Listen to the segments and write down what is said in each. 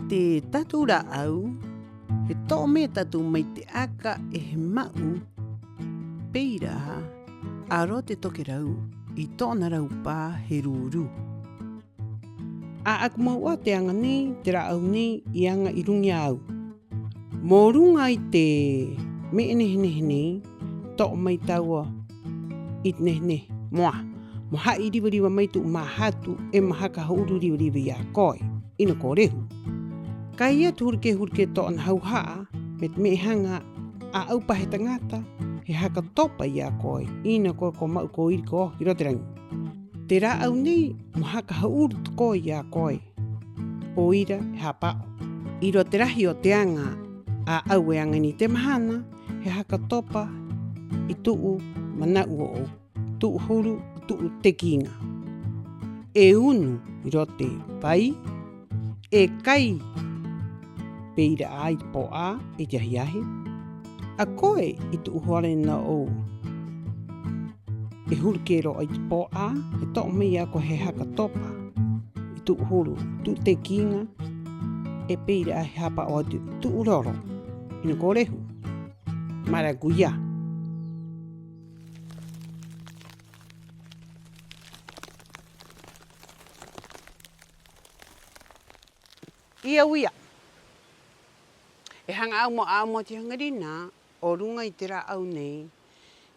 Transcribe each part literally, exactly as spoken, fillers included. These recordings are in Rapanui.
Te tātou rā'au, he to'o mai e tātou mai te aka e he ma'u, pē ira 'ā, a roto i te tokerau, i tō'ona raupā he rūrū. 'Ā'aku mau 'ā te aŋa nei, te rā'au nei, i aŋa 'i ruŋa i a au. Mo ruŋa i te me'e nehe-nehe nei, to'o mai tāua i te nehe-nehe. Mo aha? Mo ha'i riva-riva mai tu'u māhatu, 'e mo haka ha'uru riva-riva i a koe, 'ina ko rehu. Ka ai atu huru kē, huru kē tō'ona hauha'a, mo te me'e haŋa 'ā'au pa he taŋata, he haka topa i a koe, 'ina koe ko ma'u, ko iri, ko oho ki roto i te raŋi. Te rā'au nei, mo haka ha'uru koe i a koe. 'O ira e hāpa'o. 'I roto i te rahi o te aŋa 'ā'au e aŋa ena i te mahana, he haka topa i tu'u mana'u o'ou, tu'u huru, tu'u teki iŋa. E unu 'i roto i te vai, e kai pē ira 'ā i te pō'ā, i te ahi-ahi. A koe i tu'u hora ena ō'ou, e huru kē rō 'ā i te pō'ā, he to'o mai i a koe he haka topa i tu'u huru, tu'u teki iŋa, 'e pē ira 'ā he hāpa'o atu i tu'u roro, 'ina ko rehu. Maracuyá. I a au ia, e haŋa a au mo, a au mo te haŋa rinā o ruŋa i te rā'au nei,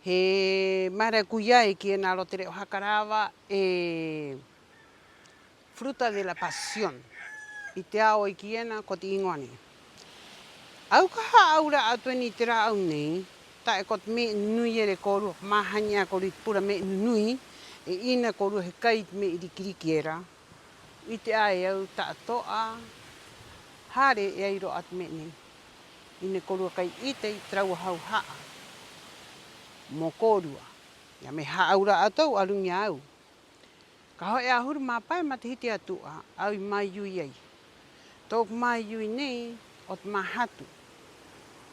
he maracuyá e kī ena a roto i te re'o haka rava, e fruta de la pasión. 'I te ao e kī ena ko te 'īŋoa nei. A au ka hā'aura'a atu ena i te rā'au nei, ta'e ko te me'e nu-nui era e kōrua, ko māhani 'ā kōrua i te pura me'e nu-nui, 'e 'ina kōrua he kai i te me'e riki-riki era. 'Ite 'ā e au ta'ato'a hare e ai rō 'ā te me'e nei. 'Ina kōrua kai 'ite i te rāua hauha'a mo kōrua. Ia, me'e hā'aura'a atu a au a ruŋa i a au. Ka ho'e 'ahuru mā pae matahiti a tu'a, a au i māui-ui ai. Tō'oku māui-ui nei o te māhatu.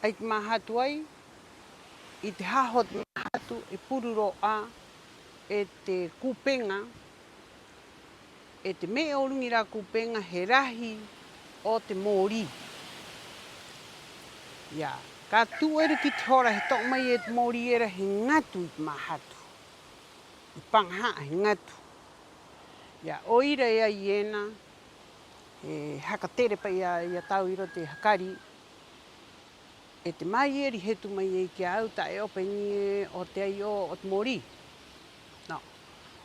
'Ai te māhatu ai, 'i te haho o te māhatu e puru rō 'ā e te kūpeŋa, 'e te me'e o ruŋa i rā kūpeŋa he rahi o te mōrī. Ia, ka tu'u era ki te hora he to'o mai e te mōrī era he ŋatu i te māhatu. I paŋaha'a he ŋatu. Ia, 'o ira e ai ena, he haka tere pa'i i a, i a tāua 'i roto i te hakari, 'e te māui-ui era i hetu mai ai ki a au ta'e 'o pē nei ē o te ai 'o, o te mōrī. No.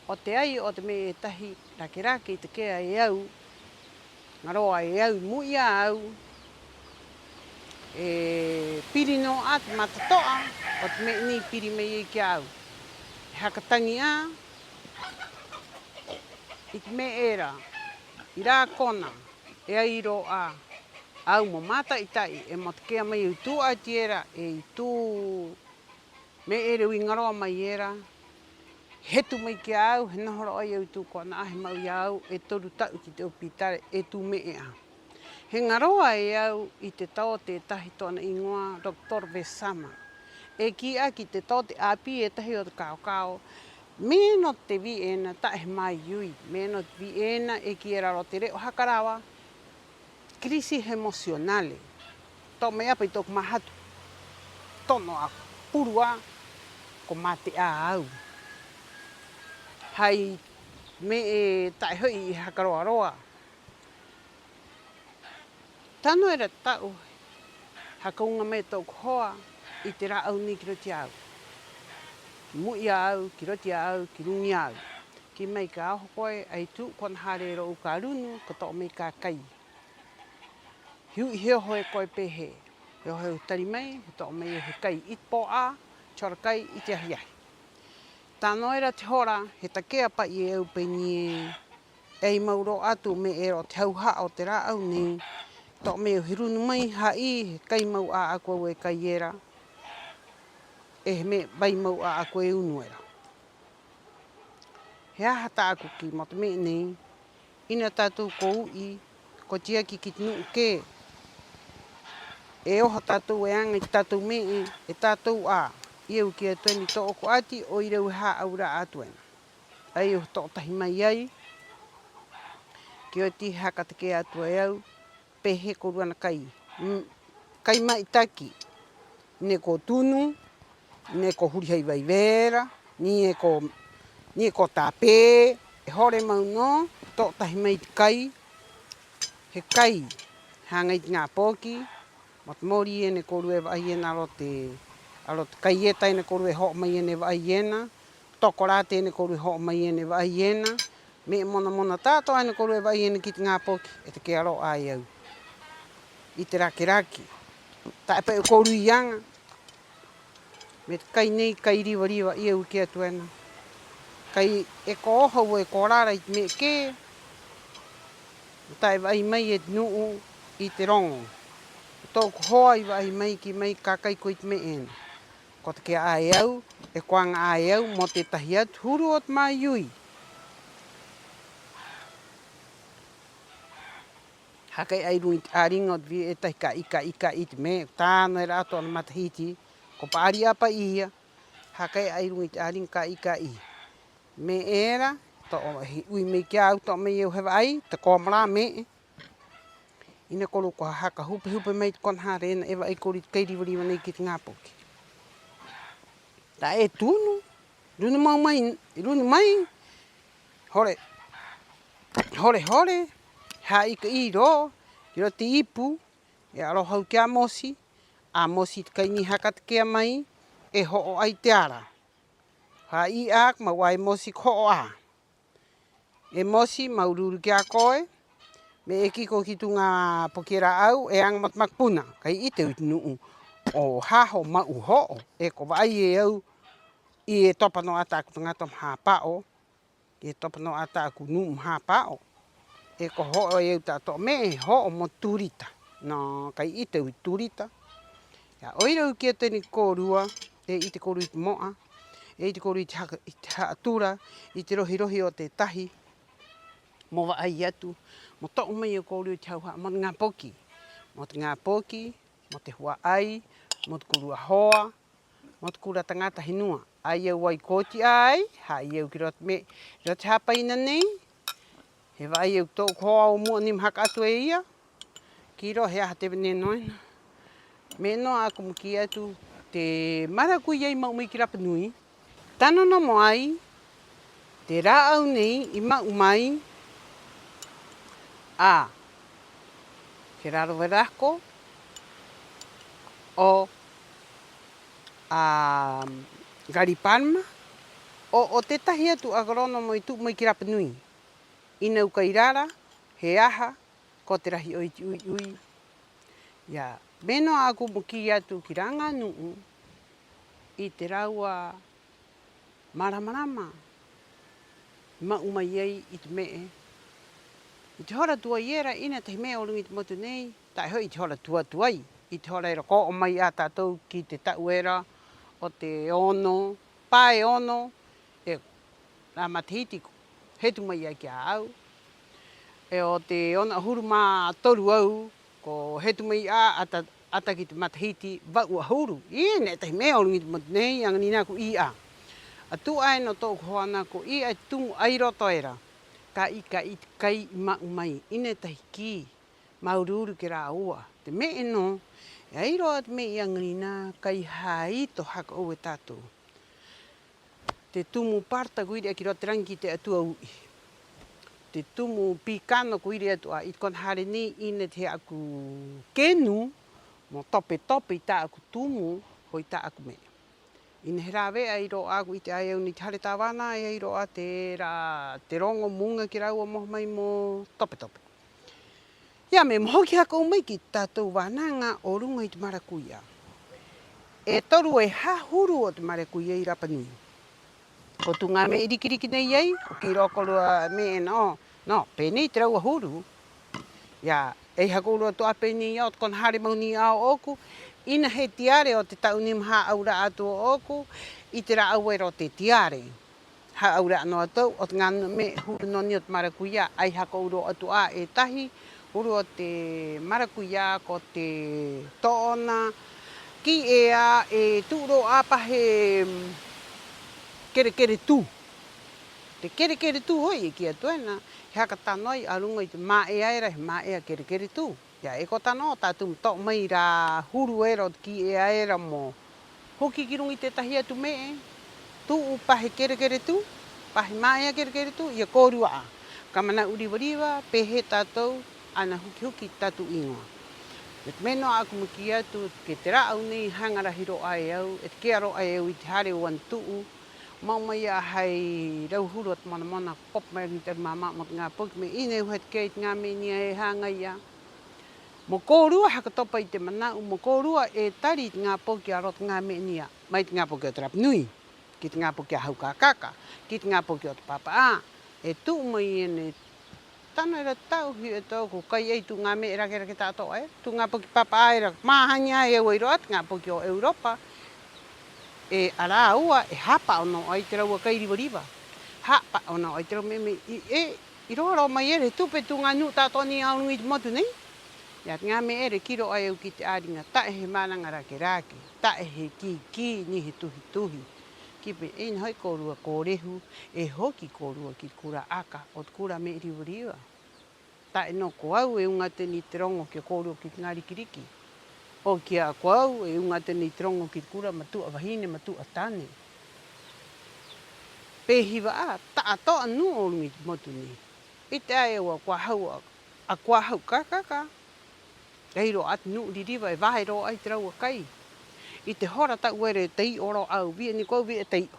'O te ai 'o te me'e e tahi rake-rake i take'a e au, ŋaro'a e au i mu'a i a au, e piri nō 'ā te matato'a o te me'e nei i piri mai ai ki a au. E haka taŋi 'ā i te me'e era, 'i rā kona e ai rō 'ā a au mo māta'i-ta'i, 'e mo take'a mai i tū 'ati era, 'e i tū me'e era i ŋaro'a mai era, he hetu mai ki a au, he noho rō 'ai a au i tū kona 'ā, he ma'u i a au e toru ta'u ki te 'opitare, e tū me'e 'ā. He ŋaro'a e au i te taote e tahi tō'ona 'īŋoa Doctor Vesama. E kī 'ā ki te taote 'āpī e tahi o te kao-kao, me'e nō te vi'e ena ta'e he māui-ui, me'e nō te vi'e ena e kī era a roto i te re'o haka rava, crisis emocionales. To'o mai 'ā pa'i tō'oku māhatu, tono 'ā, puru 'ā, ko mate 'ā a au. Hai me'e ta'e ho'i i haka roa-roa. Tano era te ta'u, haka uŋa mai e tō'oku hoa i te rā'au nei ki roto i a au. Ki mu'a i a au, ki roto i a au, ki ruŋa i a au. Kī mai: ka oho koe, 'ai tu'u kona hare e rō'ou ka runu, ka to'o mai ka kai. He u'i he oho e koe pē hē. He oho e tari mai, he to'o mai e au he kai i te pō'ā, te hora kai, i te ahi-ahi. Tano era te hora, he take'a pa'i e au pē nei ē: e ai mau rō 'ā tū me'e era o te hauha'a o te rā'au nei, to'o mai e au he runu mai, hā'ī, he kai mau 'ā'aku a au e kai era, 'e he me'e vai mau 'ā'aku e unu era. He aha tā'aku kī mo te me'e nei? 'Ina tātou ko u'i, ko tiaki ki te nu'u kē. E oho tātou e aŋa i te tātou me'e e tātou 'ā. I au kī atu ena i tō'oku 'ati, 'o ira au e hā'aura'a atu ena. 'Ai au he to'o tahi mai ai, ki oti he haka take'a atu e au Pē hē kōrua ana kai. Mm, kai ma'itaki. 'Ina ko Tunu, 'ina ko Huri Hai Vai Vera, 'ina ko, 'ina ko Tāpē, e hore mau nō, to'o tahi mai te kai, he kai haŋa i te ŋā poki, mo te mōrī ena e kōrua e va'ai ena a roto te, a roto te kaieta ena e kōrua e ho'o mai ena e va'ai ena, tokorate ena e kōrua e ho'o mai ena e va'ai ena, me'e mona-mona ta'ato'a ena e kōrua e va'ai ena ki te ŋā poki, e take'a rō 'ā e au. 'I te rake-rake. Ta'e pa'i o kōrua i aŋa. Me'e kai nei, kai riva-riva i au i kī atu ena. Kai e ko oho au e ko rara i te me'e kē. Ta'e va'ai mai e te nu'u i te roŋo. Ko tō'oku hoa i va'ai mai, kī mai, ka kai koe i te me'e ena. Ko take'a 'ā e au, e ko aŋa 'ā e au mo tētahi atu huru o te māui-ui. Haka e'a 'ai ruŋa i te 'āriŋa o te vi'e e tahi ka ika-ika i te me'e, ko tano era 'ā tō'ona matahiti, ko pa'ari 'ā pa'i ia. Haka e'a 'ai ruŋa i te 'āriŋa ka ika-ika i me'e era, to'o he 'ui mai ki a au, to'o mai e au he va'ai, tako'a mo rā me'e. 'Ina kōrua ko haka hupe-hupe mai te kona hare ena e va'ai kōrua i te kai riva-riva nei ki te ŋā poki. Ta'e Tunu, runu mau mai, runu mai, hore, hore-hore, hā'ī ka 'ī rō ki roto te ipu, e 'aroha au ki a Mosi, a Mosi te kai nei haka take'a mai, e ho'o 'ā i te ara. Hā'ī 'ā, ko ma'u 'ā e Mosi ko ho'o 'ā. E Mosi, māuru-uru ki a koe, me'e e kī koe ki tū ŋā poki era a'au, e aŋa mo te makupuna, kai 'ite au i te nu'u o Haho ma'u ho'o, e ko va'ai e au, 'ī e topa nō 'ā tā'aku taŋata mo hāpa'o, e topa nō 'ā tā'aku nu'u mo hāpa'o. E ko ho'o e au ta'ato'a me'e, ho'o mo te tūrita. Nō, kai 'ite au i te tūrita. Ia, 'o ira au e kī atu ena ki a kōrua, e 'ite kōrua i te mo'a, e 'ite kōrua i te haka, i te ha'atura, i te rohi-rohi o te tētahi, mo va'ai atu, mo to'o mai o kōrua i te hauha'a mo te ŋā poki, mo te ŋā poki, mo te hua'ai, mo te kōrua hoa, mo te kōrua taŋata henua. 'Ai au ai ko oti 'ā ai, hā'ī au ki roto te me'e, ki roto te hāpaina nei, he va'ai au tō'oku hoa o mu'a nei mo haka 'atu e ia. Kī rō, he aha te veneno ena. Me'e nō 'ā'aku mo kī atu, te marakuia i ma'u mai ki Rapa Nui, tano nō mo ai te rā'au nei i ma'u mai a Gerardo Velasco, 'o a Gary Palma, 'o, 'o tētahi atu agrónomo i tu'u mai ki Rapa Nui. 'Ina au kai rara, he aha, ko te rahi 'o i te 'ui-'ui. Ia, me'e nō 'ā'aku mo kī atu ki rā ŋā nu'u i te rāua māramarama i ma'u mai ai i te me'e. 'I te hora tuai era, 'ina e tahi me'e o ruŋa i te motu nei, ta'e ho'i 'i te hora tuai-tuai, 'i te hora era ko o'o mai 'ā tātou ki te ta'u era o te ono, pae ono, e rā matahiti ko hetu mai 'ā ki a au. 'E o te ono 'ahuru mā toru au, ko hetu mai 'ā 'ata, 'ata ki te matahiti va'u 'ahuru. 'Ina e tahi me'e o ruŋa i te motu nei, 'aŋarinā ko 'ī 'ā. A tu'a ena o tō'oku hoa nā ko 'ī 'ā i te tumu 'ai roto era. Ka 'ī, ka 'ī te kai i ma'u mai, 'ina e tahi kī. Māuru-uru ki a rāua. Te me'e nō, e ai rō 'ā te me'e i 'aŋarinā kai hāito haka 'ou e tātou. Te tumu parta ko iri 'ā ki roto te raŋi ki te 'Atua u'i. Te tumu pīkano ko iri atu 'ā 'i te kona hare nei, 'ina te he'a'aku kenu mo tope-tope i tā'aku tumu, hoi tā'aku me'e. 'Ina he rāve'a e ai rō 'ā, ko 'ite 'ā e au nei te hare tāvana e ai rō 'ā te rā, te roŋo mo uŋa ki a rāua mo oho mai mo tope-tope. Ia, me'e mo hoki haka 'ou mai ki te tātou vānaŋa o ruŋa i te marakuia. E toru e hā huru o te marakuia 'i Rapa Nui. Ko tū ŋā me'e riki-riki nei ai, ko kī rō kōrua me'e nō, nō, pē nei te rāua huru. Ia, e ai haka 'ou rō atu 'ā pē nei 'ā, o te kona hare mau nei 'ā ō'oku, 'ina he tiare o te ta'u nei mo hā'aura'a atu ō'oku i te rā'au era o te tiare. Hā'aura'a nō atu au, o te ŋā me'e huru nō nei o te marakuia, 'ai haka 'ou rō atu 'ā e tahi huru o te marakuia ko te tō'ona kī ē 'ā, e tu'u rō 'ā pa he kere-kere tū. Te kere-kere tū ho'i e kī atu ena, he haka tano ai a ruŋa i te mā'ea era, he mā'ea kere-kere tū. Ia, e ko tano tātou mo to'o mai rā huru era o te kī'ea era mo hoki ki ruŋa i te tētahi atu me'e, tu'u pa he kere-kere tū, pa he mā'ea kere-kere tū, i a kōrua 'ā. Ka mana'u riva-riva pē hē tātou ana huki-huki i te tātou 'īŋoa. Nō te me'e nō 'ā'aku mo kī atu, ki te rā'au nei haŋa rahi rō 'ā e au, e take'a rō 'ā e au i te hare o ana tu'u, ma'u mai 'ā hai rauhuru o te mona-mona, ko popo mai era ki te aru māmā mo te ŋā poki, me'e 'ina e uho e take'a i te ŋā me'e nei ē e hāŋai 'ā. Mo kōrua haka topa i te mana'u, mo kōrua e tari i te ŋā poki a roto i te ŋā me'e nei 'ā, mai te ŋā poki o te Rapa Nui, ki te ŋā poki a Hau Kakaka, ki te ŋā poki o te Pāpa'ā, e tu'u mai ena e tano era te ta'u, he u'i e tō'oku, ko kai 'ā i tū ŋā me'e rake-rake ta'ato'a era, tū ŋā poki pāpa'ā era, ko māhani 'ā e au ai rō 'ā te ŋā poki o Europa, 'e a rāua e hāpa'o nō 'ā i te rāua kai riva-riva. Hāpa'o nō 'ā i te rāua me'e, me'e 'ī, 'e 'i roa rō mai era he tupe tū ŋā nu'u ta'ato'a nei a o ruŋa i te motu nei. Ia, te ŋā me'e era e kī rō 'ā e au ki te 'āriŋa, ta'e he māraŋa rake-rake, ta'e he kī-kī 'e ni he tuhi-tuhi. Kī pē, 'ina ho'i kōrua ko rehu e hoki kōrua ki te kura 'aka o te kura me'e riva-riva. Ta'e nō ko au e uŋa atu ena i te roŋo ki a kōrua ki te ŋā riki-riki. 'O kī a au ko au e uŋa atu ena i te roŋo ki te kura matu'a vahine, matu'a tane. Pē hiva 'ā ta'ato'a nu'u o ruŋa i te motu nei. 'Ite 'ā e au a kuā Hau, a, a kuā Hau Kakaka, e ai rō 'ā te nu'u ririva e vae rō 'ā i te rāua kai. 'I te hora ta'u era e tai'o rō 'ā au, vi'e nei ko au, vi'e e tai'o.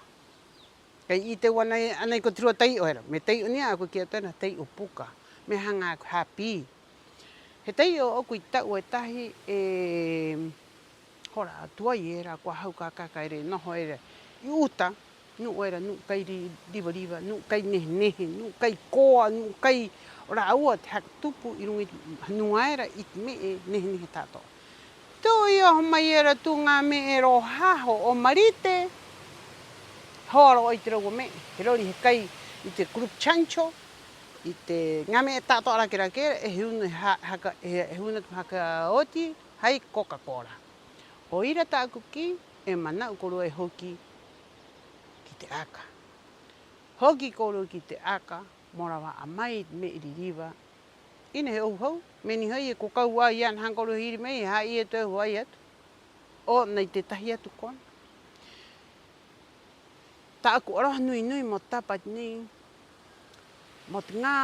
Kai 'ite au ana, ana i ko te rua tai'o era. Me'e tai'o nei 'ā'aku e kī atu ena, tai'o puka. Me'e haŋa 'ā'aku hāpī. He tai'o ō'oku i te ta'u e tahi, e hora tuai era a kuā Hau Kakaka era e noho era 'i 'uta, nu'u era, nu'u kai ri-, riva-riva, nu'u kai nehe-nehe, nu'u kai koa, nu'u kai o rāua te haka tupu 'i ruŋa i te henua era i te me'e nehe-nehe ta'ato'a. Tu'u i oho mai era tū ŋā me'e rō haho o Marite, hoa rō 'ā i te rāua me'e, he rori he kai i te club chancho, i te ŋā me'e ta'ato'a rake-rake era, 'e he unu ha-, haka, he, he unu haka oti hai Coca-Cola. 'O ira tā'aku kī, e mana'u kōrua e hoki ki te 'aka. Hoki kōrua ki te 'aka mo rava'a mai i te me'e ririva. 'Ina he 'ou hau, me'e nei ho'i e ko kau 'ā i ana haŋa kōrua he iri mai, e hā'ī atu e au, hā'ī atu. 'Ō'ona i te tētahi atu kona. Tā'aku 'aroha nui-nui mo te tāpati nei, mo te ŋā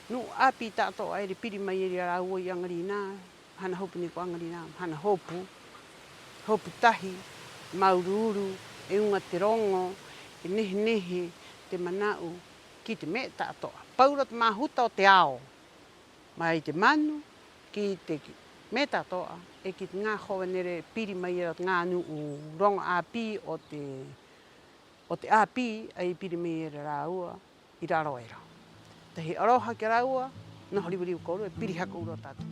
nu'u 'āpī ta'ato'a era e piri mai era i a rāua i 'aŋarinā, mahana hopu nei ko 'aŋarinā, mahana hopu, hopu tahi, māuru-uru, e uŋa te roŋo, e nehe-nehe te mana'u ki te me'e ta'ato'a. Paurō te māhuta o te ao, mai te manu ki te me'e ta'ato'a, 'e ki te ŋā hōvani era e piri mai era o te ŋā nu'u roŋo 'āpī o te, o te 'āpī, 'ai e piri mai era rāua 'i raro era. Tētahi 'aroha ki a rāua, noho riva-riva kōrua, e piri haka 'ou rō tātou.